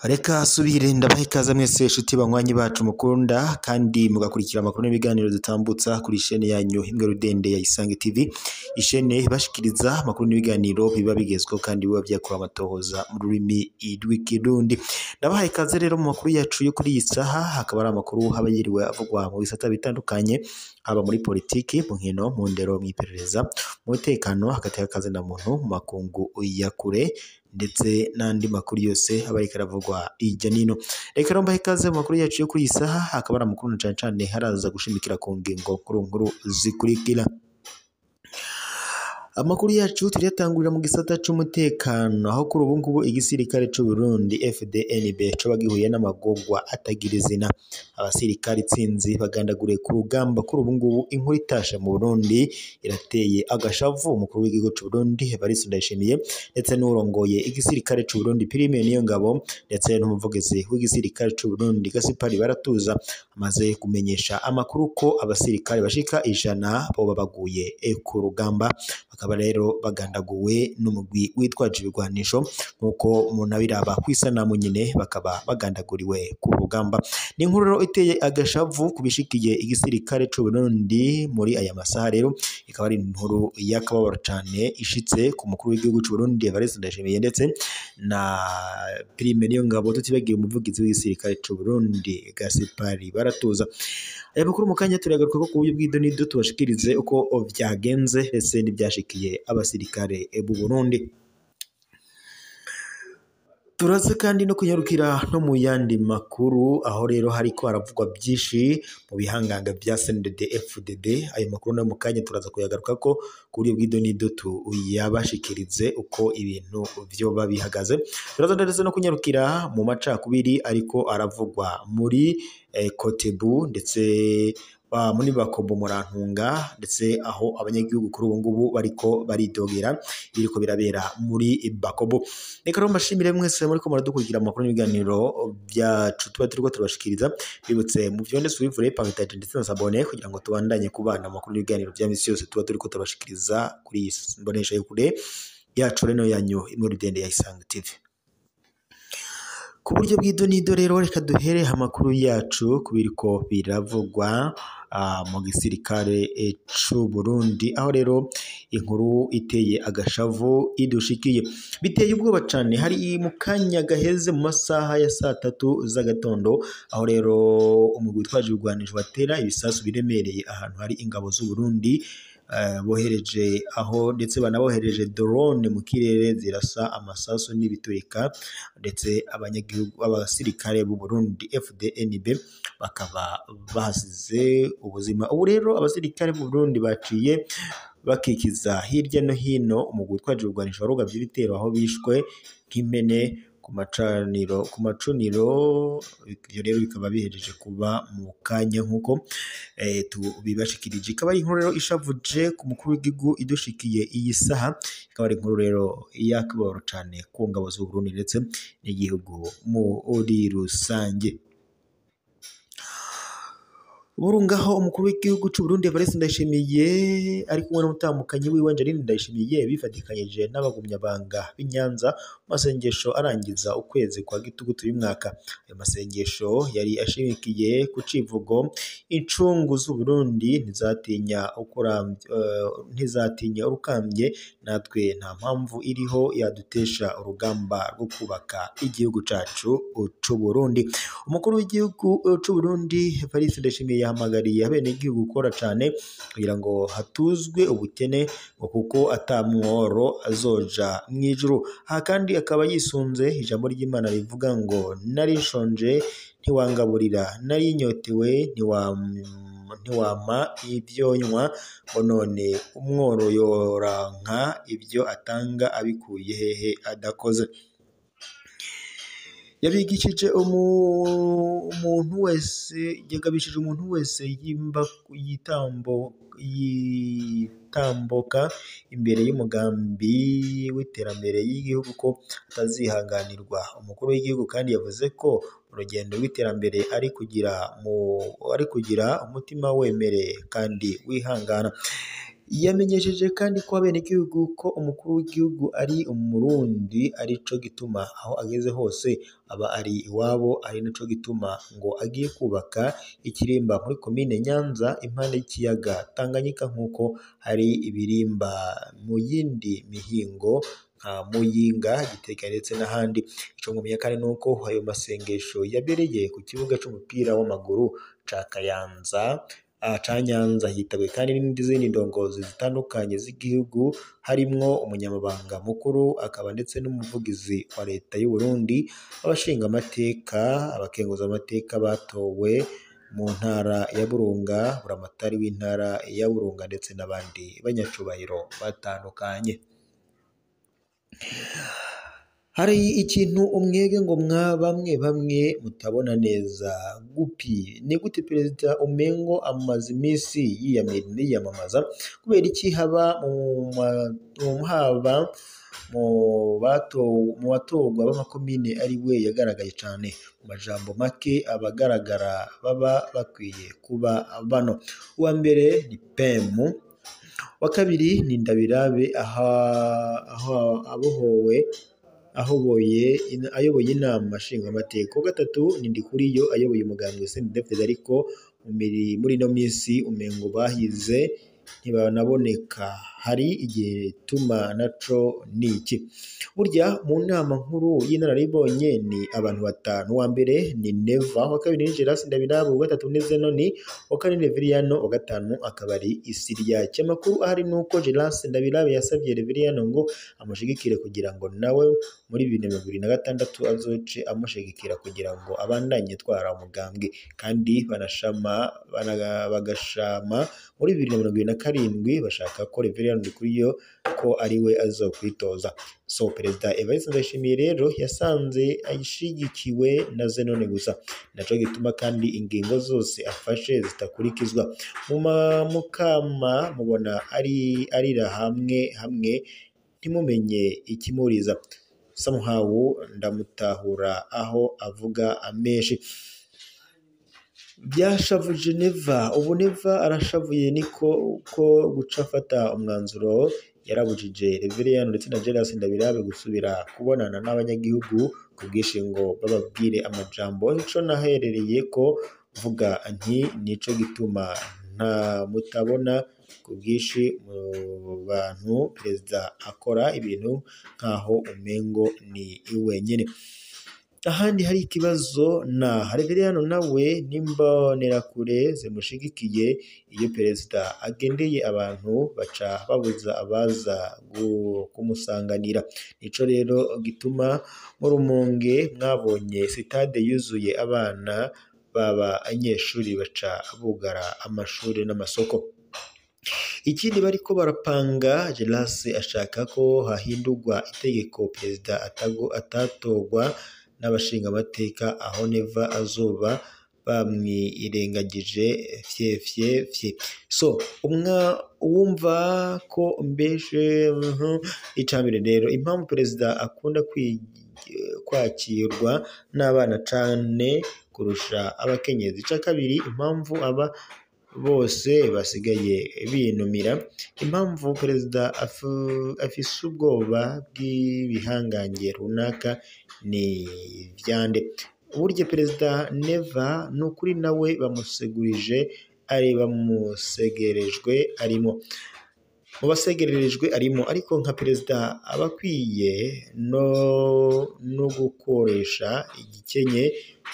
Reka subire ndabaha ikaze mwese inshuti banywanyi bacu mukunda kandi mugakurikira amakuru n'ibiganiro dutambutsa kuri shene yanyu imwe rudende ya Isange TV, ishene bashikiriza amakuru n'ibiganiro biba bigezweho kandi biba byakora amatohoza mu rurimi rw'ikirundi. Ndabaha ikaze rero mu makuru yacu yo kuri iyi saha, hakaba ari amakuru haba yiriwe avugwa mu bisata bitandukanye, haba muri politiki, mu nkino, mu ndero, mu iperereza, mu mutekano, hagati y'akazi na muntu, mu makungu ya kure ndetse n'andi makuru yose aba ariko aravugwa hirya n'ino. Reka rero mbahe ikaze mu makuru yacu yo kuri iyi saha, hakaba ari amakuru na cane cane haraza gushimikira ku ngingo nkuru nkuru zikurikira. Amakuru yacu turiyatangurira mu gisata c'umutekano, aho kuri ubu ngubu igisirikare c'u Burundi FDNB coba gihuye n'amagorwa atagira izina. Abasirikare itsinzi bagandaguriye ku rugamba. Kuri ubu ngubu inkuru itashe mu Burundi irateye agashavu. Umukuru w'igihugu c'u Burundi Evariste Ndayishimiye ndetse n'urongoye igisirikare c'u Burundi Prime Niyongabo ndetse n'umuvugizi w'igisirikare c'u Burundi Gaspard Baratuza amaze kumenyesha amakuru ko abasirikare bashika 100 boba baguye ku rugamba, bakaba rero bagandaguwe n'umugwi witwaje ibigwanisho nk'uko munabiraba kw'isanamu nyine, bakaba bagandaguriwe ku rugamba. Ni inkuru rero iteye agashavu kubishikiye igisirikare c'u Burundi muri aya masaha. Rero ikaba ari inkuru y'akababaro cane ishitse ku mukuru w'igihugu c'u Burundi Evariste Ndayishimiye ndetse na Prime Niyongabo, tutibagiye umuvugizi w'igisirikare c'u Burundi Gaspard Baratuza. Aya makuru mu kanya turagaruka ko ku buryo bw'idonido tubashikirize uko vyagenze ndetse n'ivyashikiye abasirikare b'u Burundi. Turaza kandi no kunyarukira no mu yandi makuru, aho rero hariko haravugwa byinshi mu bihanganga bya CNDD FDD. Ayo makuru nayo mu kanya turaza kuyagaruka ko ku buryo bw'idonido tuyabashikirize uko ibintu vyoba bihagaze. Turaza ndetse no kunyarukira mu macakubiri ariko aravugwa muri Kotebu ndetse muri Bakobo Murantunga, ndetse aho abanyagihugu kuri ubu ngubu bariko baridogera biriko birabera muri Bakobo. Reka rero mbashimire mwese muriko muradukurikira amakuru n'ibiganiro byacu tuba turiko turabashikiriza. Bibutse mu vyonde suivre, partage ndetse na s'abonner kugira ngo tubandanye kubana amakuru n'ibiganiro bya misi yose tuba turiko turabashikiriza kuri iyi mbonesha y'ukure yacu reno yanyu imwe rudende ya Isange TV. Ku buryo bw'idonido rero reka duhere amakuru yacu kubiriko biravugwa mu gisirikare c'u Burundi, aho rero inkuru iteye agashavu idushikiye biteye ubwoba cane. Hari mu kanya gaheze mu masaha ya saa tatu z'agatondo, aho rero umugwi witwaje ibigwanisho batera ibisasu biremereye ahantu hari ingabo z'u Burundi, bohereje aho ndetse banabohereje drone mu kirere zirasa amasasu n'ibiturika, ndetse abanyagihugu abasirikare b'u Burundi FDNB bakaba bahasize ubuzima. Ubu rero abasirikare b'u Burundi baciye bakikiza hirya no hino umugwi witwaje ibigwanisho warugavye ibitero, aho bishwe nk'impene ku macaniro ku macuniro. Ivyo rero bikaba bihejeje kuba mu kanya nk'uko tubibashikirije. Ikaba ari inkuru rero ishavuje ku mukuru w'igihugu idushikiye iyi saha, ikaba ari inkuru rero y'akababaro cane ku ngabo z'u Burundi ndetse n'igihugu muri rusange. Burungaho umukuru w'igihugu c'u Burundi Evariste Ndayishimiye ari kumwe n'umutambukanyi wiwe Angeline Ndayishimiye bifatikanyije n'abagumyabanga b'i Nyanza mu masengesho arangiza ukwezi kwa gitugutu uyu mwaka. Ayo masengesho yari ashimikiye ku civugo incungu z'u Burundi ntizatinya urukambye, natwe nta mpamvu iriho yadutesha urugamba rwo kubaka igihugu cacu c'u Burundi. Umukuru w'igihugu c'u Burundi Evariste Ndayishimiye yahamagariye abenegihugu gukora cane kugira ngo hatuzwe ubukene, ngo kuko atamworo azoja mw'ijuru. Aha kandi akaba yisunze ijambo ry'Imana rivuga ngo nari nshonje ntiwangaburira, nari nyotewe ntiwampa ibyo nywa, ngo none umworo yoranka ibyo atanga abikuye hehe adakoze. Yabigishije umuntu wese, yagabishije umuntu wese yimba yitambo gutambuka imbere y'umugambi w'iterambere y'igihugu ko atazihanganirwa. Umukuru w'igihugu kandi yavuze ko mu rugendo rw'iterambere ari kugira umutima wemere kandi wihangana. Yamenyesheje kandi ko abenegihugu ko umukuru w'igihugu ari umurundi, arico gituma aho ageze hose aba ari iwabo, ari naco gituma ngo agiye kubaka ikirimba muri komine Nyanza impande y'ikiyaga Tanganyika, nk'uko hari ibirimba mu yindi mihingo nka Muyinga, Gitega ndetse n'ahandi. Ico mwomenya kandi nuko ayo masengesho yabereye ku kibuga c'umupira w'amaguru ca Kayanza ca Nyanza, hitabwe kandi n'izindi ndongozi zitandukanye z'igihugu, harimwo umunyamabanga mukuru akaba ndetse n'umuvugizi wa leta y'u Burundi, abashingamateka, abakenguzamateka batowe mu ntara ya Burunga, buramatari w'intara ya Burunga ndetse n'abandi banyacubahiro batandukanye. Hari ikintu umwege ngo mwa bamwe bamwe mutabona neza gupi. Ni gute perezida umengo amaze iminsi yiyamamaza? Kubera iki haba mu batorwa b'amakomine ari we yagaragaye cane? Mu majambo make, abagaragara baba bakwiye kuba bano: uwa mbere ni Pemu, uwa kabiri ni Ndabirabe ayoboye inama nshingamateka, uwa gatatu ni Ndikuriyo ayoboye umugambwe CNDD-FDD, ariko muri ino minsi umengo bahize ntibanaboneka. Hari igituma naco niki? Burya mu nama nkuru y'inararibonye ni abantu batanu: uwa mbere ni Neva, uwa kabiri ni Gerasi Ndabirabo, uwa gatatu ni Zenoni, uwa kane ni Reveriyano, uwa gatanu akaba ari Isiriyake. Amakuru ahari nuko Gerasi Ndabirabe yasabye Reveriyano ngo amushigikire kugira ngo nawe muri 2026 azoce amushigikira kugira ngo abandanye atwara umugambwe, kandi bagashama muri 2027 bashaka ko Reveriyano Ndikuriyo ko ari we azokwitoza. So Perezida Evariste Ndayishimiye rero yasanze ashigikiwe na Zenone gusa, naco gituma kandi ingingo zose afashe zitakurikizwa. Mukama mubona arira hamwe hamwe ntimumenye ikimuriza. Somehow ndamutahura aho avuga amenshi. Byashavuje Neva, ubu Neva arashavuye niko ko guca afata umwanzuro yarabujije Reveriyano ndetse na Gerasi Ndabirabe gusubira kubonana n'abanyagihugu ku bwinshi ngo bababwire amajambo. Ico naherereye ko mvuga nti nico gituma nta mutabona ku bwinshi mu bantu perezida akora ibintu nkaho umengo ni wenyene. Ahandi hari ikibazo na Reveriyano nawe n'imbonerakure zimushigikiye. Iyo perezida agendeye abantu baca babuza abaza kumusanganira. Nico rero gituma mu Rumonge mwabonye sitade yuzuye abana b'abanyeshuri baca bugara amashuri n'amasoko. Ikindi bariko barapanga, Gerasi ashaka ko hahindurwa itegeko perezida atatorwa n'abashingamateka, aho Neva azoba bamwirengagije fye fye fye. So uwumva ko mbeshe icambere rero impamvu perezida akunda kwakirwa n'abana cane kurusha abakenyezi. Ica kabiri, impamvu aba bose basigaye binumira, impamvu perezida afise ubwoba bw'ibihangange runaka ni vyande. Burya perezida Neva nukuri nawe bamusegurije ari bamusegerejwe arimo mu basegererejwe arimo, ariko nka perezida aba akwiye no gukoresha igikenye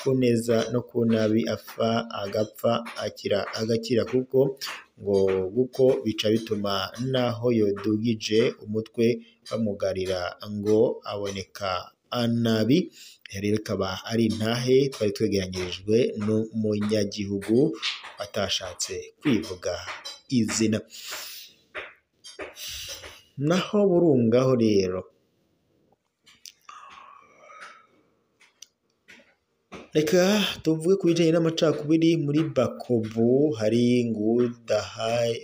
ku neza no ku nabi, apfa agapfa akira agakira, kuko ngo guko bica bituma naho yodugije umutwe bamugarira ngo aboneka nabi. Rero ikaba ari intahe twari twegeranyirijwe n'umunyagihugu atashatse kwivuga izina. Naho Burungaho rero Reka tuvuge ku bijanye n'amacakubiri muri Bakobu. Hari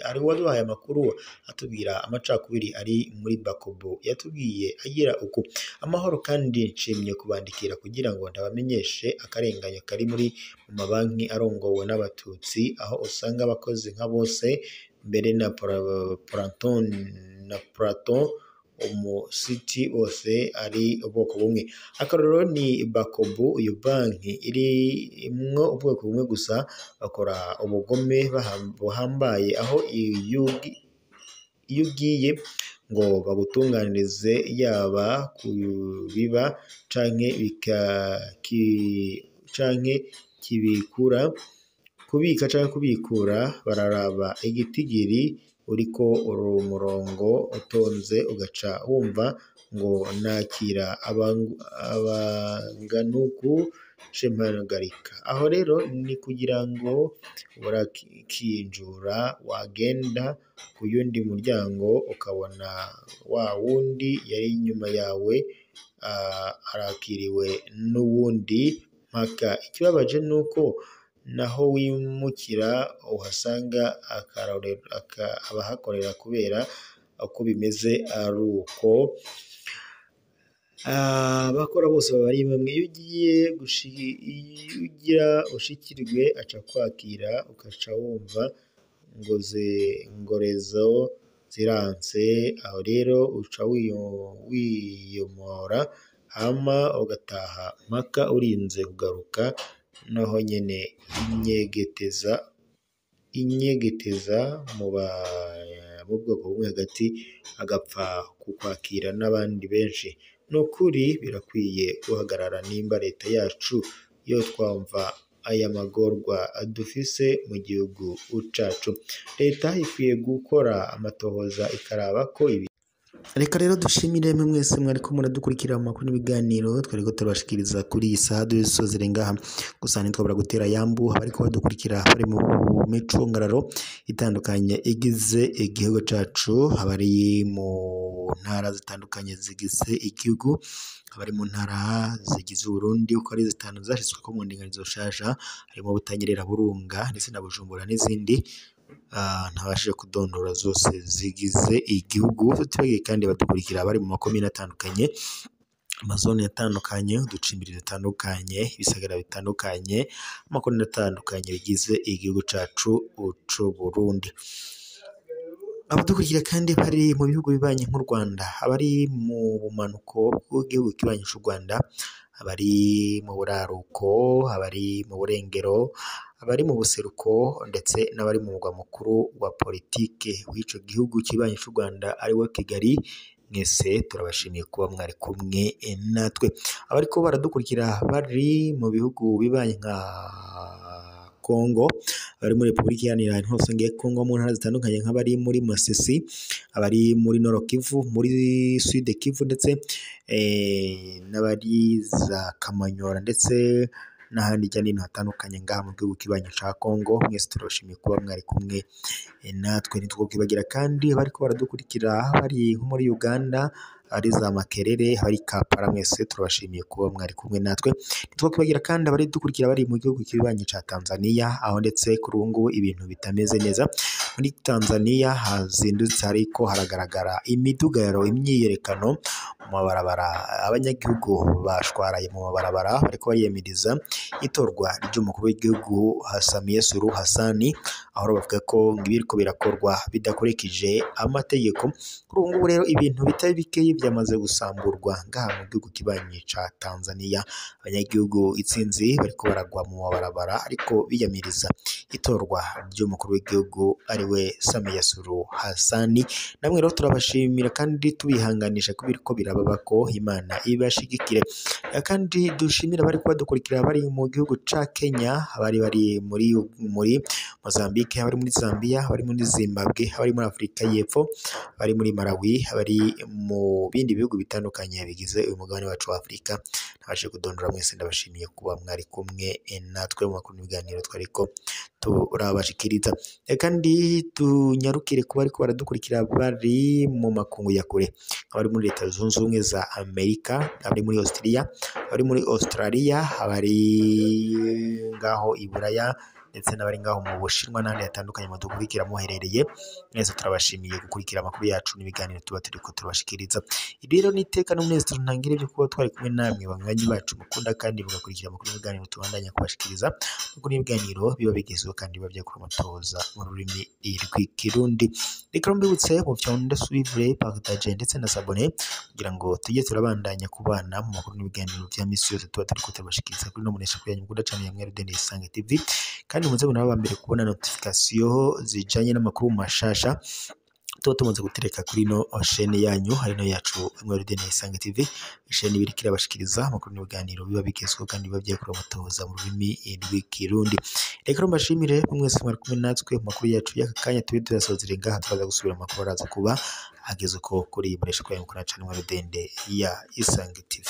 hari uwaduhaye amakuru atubwira amacakubiri ari muri Bakobu. Yatubwiye agira uku: amahoro kandi nshimye kubandikira kugira ngo ndabamenyeshe akarenganyo kari muri mu mabanki arongowe n'abatutsi, aho usanga abakozi nka bose mbere na Platon umusiti bose ari ubwoko bumwe. Akarorero ni Bakobu, iyo banki irimwo ubwoko bumwe gusa, bakora ubugome buhambaye, aho iyo ugiye ngo bagutunganirize yaba kubiba canke kibikura, kubika canke kubikura, bararaba igitigiri uriko umurongo utonze, ugaca wumva ngo nakira abanganuku cempagarika. Aho rero ni kugira ngo urakinjura, wagenda ku yundi muryango ukabona wa wundi yari inyuma yawe arakiriwe n'uwundi mpaka. Ikibabaje nuko naho wimukira uhasanga abahakorera kubera uko bimeze ari uko abakora bose baba ari bamwe. Iyo ugiye ugira ushikirwe aca kwakira, ugaca wumva ngo ngorezo ziranse. Aho rero uca wiyomora hama ugataha mpaka urinze kugaruka, naho nyene inyegeteza mu bwoko bumwe hagati, agapfa kukwakira n'abandi benshi. Nukuri birakwiye guhagarara nimba leta yacu yo twumva aya magorwa dufise mu gihugu cacu. Leta ikwiye gukora amatohoza ikaraba ko ibi. Reka rero dushimire mwe mwese mwariko muradukurikira mu makuru n'ibiganiro twariko turabashikiriza kuri iyi saha dusozere ngaha. Gusa ntitwabura gutera yambu abariko badukurikira bari mu micungararo itandukanye igize igihugu cacu, abari mu ntara zitandukanye zigize igihugu, abari mu ntara zigize Uburundi uko ari zitanu zashizweko mu ndinganizo nshasha, harimo Butanyerera, Burunga ndetse na Bujumbura n'izindi ntabashije kudondora zose zigize igihugu. Tutibagiye kandi badukurikira bari mu makomine atandukanye, amazone atandukanye, uducimbiri dutandukanye, ibisagara bitandukanye, amakomine atandukanye bigize igihugu cacu c'Uburundi. Abadukurikira kandi bari mu bihugu bibanye nk'u Rwanda, abari mu bumanuko bw'igihugu kibanyi c'u Rwanda, abari mu buraruko, abari mu burengero, abari mu buseruko ndetse n'abari mu murwa mukuru wa politike w'ico gihugu kibanyi c'u Rwanda ari wo Kigali. Mwese turabashimiye kuba mwari kumwe natwe. Abariko baradukurikira bari mu bihugu bibanyi nka Kongo, abari muri Repubulika Iharanira Intwaro Rusange ya Kongo mu ntara zitandukanye, nk'abari muri Masisi, abari muri Nord Kivu, muri Sud Kivu ndetse n'abari za Kamanyora ndetse n'ahandi hirya no hino hatandukanye ngaha mu gihugu kibanyi ca Kongo. Mwese turabashimiye kuba mwari kumwe natwe. Ntitwokwibagira kandi abariko baradukurikira bari nko muri Uganda, ari za Makerere, abari Kampala, mwese turabashimiye kuba mwari kumwe natwe. Ntitwokwibagira kandi abari dukurikira bari mu gihugu kibanyi ca Tanzania, aho ndetse kuri ubu ngubu ibintu bitameze neza. Muri Tanzania hazindutse hariko haragaragara imidugaro, imyiyerekano mu mabarabara, abanyagihugu bashwaraye mu mabarabara bariko bariyamiriza itorwa ry'umukuru w'igihugu Samia Suluhu Hassan, aho bavuga ko ibiriko birakorwa bidakurikije amategeko. Kuri ubu ngubu rero ibintu bitari bikeyi byamaze gusamburwa ngaha mu gihugu kibanyi ca Tanzania. Abanyagihugu itsinzi bariko baragwa mu mabarabara ariko biyamiriza itorwa ry'umukuru w'igihugu ariwe Samia Suluhu Hassan. Namwe rero turabashimira kandi tubihanganisha ko biriko birababako, Imana ibashigikire. Kandi dushimira abari badukurikira bari mu gihugu ca Kenya, abari bari muri Mozambique, abari muri Zambia, abari muri Zimbabwe, abari muri Afurika y'Epfo, abari muri Malawi, abari mu bindi bihugu bitandukanye bigize uyu mugabane wacu wa Afurika. Ntabashije kudondora mwese, ndabashimiye kuba mwari kumwe natwe mu makuru n'ibiganiro twariko turabashikiriza. Kandi tunyarukire kuba ariko baradukurikira bari mu makungu ya kure, abari muri Leta Zunze Ubumwe za Amerika, abari muri Australia, abari muri Australia, abari ngaho i Buraya ndetse n'abari ngaho mu Bushinwa n'ahandi hatandukanye mudukurikira muherereye. Mwese turabashimiye gukurikira amakuru yacu n'ibiganiro tuba turiko turabashikiriza. Ibi rero ni iteka n'umunezero ntangire byo kuba twari kumwe namwe banywanyi bacu mukunda kandi mugakurikira amakuru n'ibiganiro tubandanya kubashikiriza, kuko n'ibiganiro biba bigezweho kandi biba byakora amatohoza mu rurimi rw'ikirundi. Reka mbibutse mu vyonde suivre, partage ndetse na s'abonner kugira ngo tujye turabandanya kubana mu makuru n'ibiganiro vya misi yose tuba turiko turabashikiriza kuri no munesha yanyu mukunda cane ya Mwerudende Isange TV. Kandi muze munaba mbere kubona notification zijanye n'amakuru mashasha tuba tumaze gutereka kuri no chaîne yanyu, hari no yacu Mwerudende Isange TV, chaîne ibiriko irabashikiriza amakuru n'ibiganiro biba bigezweho kandi biba vyakorewe amatohoza mu rurimi rw'ikirundi. Reka mbashimire mwese mwari kumwe natwe mu makuru yacu y'aka kanya, tube tuyasozere ngaha, turaza gusubira mu makuru araza kuba ageze uko kuri iyi mbonesha yanyu mukunda cane Mwerudende ya Isange TV.